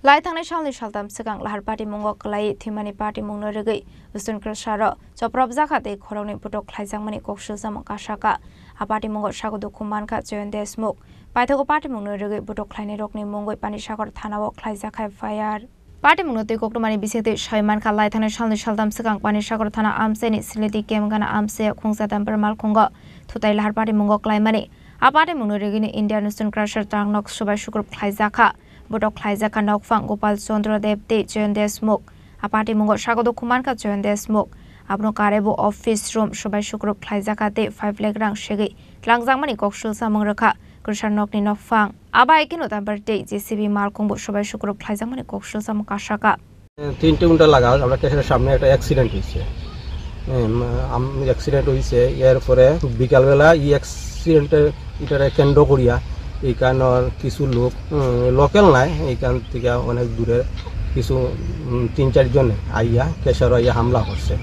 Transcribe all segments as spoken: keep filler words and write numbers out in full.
Lai thangnai salni saltam swkang lahar patimungo kwlaiwi thwimani patimungno rwgwi Western Crusher-o chopropjakha tei khoroknwi butok khlaijakmani kok swijamung kasakha. A patimungo sago dukhu mankha Joyant Deshmukh. Paithago patimungno rwgwi butok khlainairokni mungwi Panisagar thanao khlaijakha F I R. Patimungno twi koktwmani bisingtwi sai mankha, lai thangnai salni saltam swkang Panisagar thana amchaini Siliti Kemgana amchai khungsa damper malkhungo thutai lahar patimungo klaimani. A patimungno rwgwini Indian Western Crusher tangnok subai sukrup khlaijakha. Botok khlaijakha nokphang Gopal Chandra Deb tei Joyant Deshmukh. A patimungo sago dukhu mankha Joyant Deshmukh. Abono karebo office room subai sukrup khlaijakha tei five lakh rang segwi tlangjakmani kok swijamung rwkha kwrwsa nokni nokphang. Abo hai kheno damper tei J C B malkhungbo subai sukrup khlaijakmani kok swijamung kasakha. তিনটে ঘন্টা লাগাল, আমরা ক্যাশের সামনে একটা অ্যাক্সিডেন্ট হয়েছে। হুম, আম-, অ্যাক্সিডেন্ট হয়েছে, এরপরে বিকালবেলা এই অ্যাক্সিডেন্টের এটারে কেন্দ্র করিয়া এখানর কিছু লোক, উম, লোকাল নাই, এখান থেকে অনেক দূরে কিছু, উম, তিন চারজনে আইয়া ক্যাশেরো আইয়া হামলা করছে।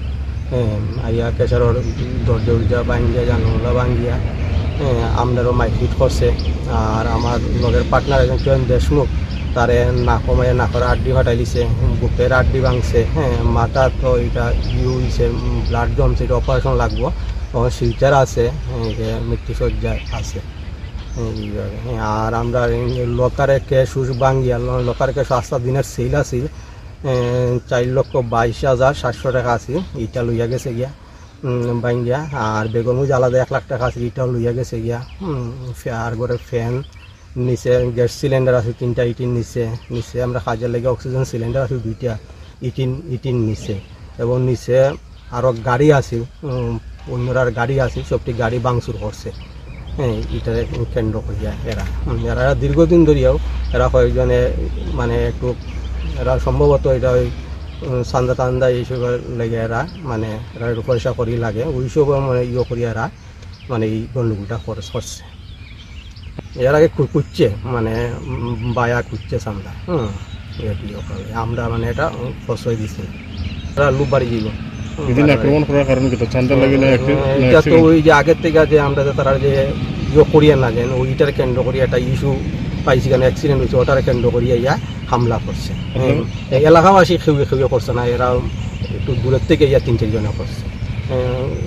হ্যাঁ, আইয়া ক্যাশেরর দরজা উরজা ভাঙ্গিয়া, জানালা ভাঙ্গিয়া, হ্যাঁ, আমরারও মারপিট করছে। আর আমার লগের পার্টনার একজন কিরণ দেশমুখ, তারে নাকো মাইয়া নাকর আড্ডি ফাটাই দিছে, বুকের আড্ডি ভাঙছে, হ্যাঁ, মাথা তো এটা ইয়ে হইছে, উম, ব্লাড জমছে, এটা অপারেশন লাগবো। তখন শিলচর আছে, হ্যাঁ, যে মৃত্যুশয্যায় আছে। হ্যাঁ, এইভাবে, হ্যাঁ, আর আমরা এই লকারে ক্যাশ উস ভাঙ্গিয়া, ল-, লকারে ক্যাশ আস্তা দিনের সেল আছিল, এ, চার লক্ষ বাইশ হাজার সাতশো টাকা আছিল, এটা লইয়া গেছে গিয়া, উম, ভাঙ্গিয়া। আর বেগর মধ্যে আলাদা এক লাখ টাকা আছিল, এটাও লইয়া গেছে গিয়া। হুম, ফে-, আর ঘরে ফ্যান নিচে, গ্যাস সিলিন্ডার আছে তিনটা, ইটিন নিচে, নিচে আমরা কাজের লাগে অক্সিজেন সিলিন্ডার আছে দুইটা, ইটিন, ইটিন নিচে। এবং নিচে আরো গাড়ি আছে, উম, অন্যরার গাড়ি আছে, সবটি গাড়ি ভাঙচুর করছে। হ্যাঁ, এটা কেন্দ্র করিয়া এরা, হুম, এরা দীর্ঘদিন ধরিয়াও এরা কয়েকজনে মানে একটু এরা সম্ভবত এটা ওই, উম, চান্দা টান্দা এইসব লাগে এরা, মানে এরা একটু পয়সা করি লাগে, ওইসব মানে ইয়ে করি এরা মানে এই গন্ডগোলটা করে করছে। এর আগে কু-, কুচ্ছে, মানে, উম, বায়া কুচ্ছে চান্দা। হুম, এটি ওখানে। আমরা, মানে, এটা, উম, প্রশ্রয় দিছি। এরা লুপ বাড়ি দিব। হুম, এদিন বাড়ি বাড়ি। আক্রমণ করার কারণ কি? তো চান্দা লাগে না, হুম, একটি-, না এটা তো একটি- ওই যে আগের থেকে যে আমরা যে তারা যে ইয়ে করিয়া না যেন, ওইটার কেন্দ্র করিয়া একটা ইস্যু পাইছি, কেন অ্যাক্সিডেন্ট হয়েছে, ওটার কেন্দ্র করিয়া ইয়া হামলা করছে। একদম। হুম, এই এলাকাবাসী কেউ, কেউ করছে না, এরা একটু দূরের থেকে ইয়া তিন চারজনে করছে। হুম,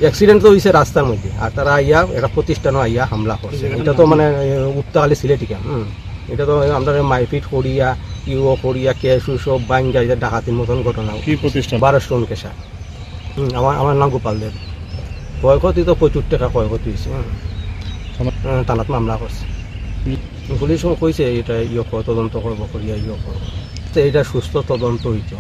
অ্যাক্সিডেন্ট তো হইছে রাস্তার মধ্যে, আর তারা আইয়া একটা প্রতিষ্ঠানও আইয়া হামলা করছে। এটা তো মানে, এ, উত্তাখালী সিলেটি ক্যাম্প, হুম। এটা তো আমরা মারপিট করিয়া, ইউও করিয়া, ক্যাশ উস সব ভাঙ্গা, এটা ডাকাতির মতন ঘটনা। কি প্রতিষ্ঠান? বারো স্টোন ক্যাশার। হুম, আমার, আমার নাম গোপাল দেব। ক্ষয়ক্ষতি তো প্রচুর টাকা ক্ষয়ক্ষতি হয়েছে, হুম। থানা- হুম, থানাত মামলা করছে। হুম। পুলিশ কইছে এটা ইয়ে কর, তদন্ত করবো, করিয়া ইয়ে করবো। তো এটা সুস্থ তদন্ত হইতো।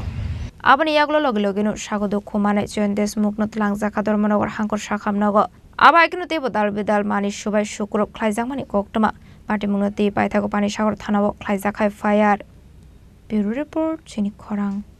Aboni yagulo logi logi no sago dukhu manai Joyant Deshmukh no twlangjakha Dharmanagar hangkor sakham nogo. Abo hai kheno teibo dal bidal manwi subai sukrup khlaijakmani koktwma. Patimungno twi paithago Panisagar thanao khlaijakha F I R. Bureau Report, Chini Khorang.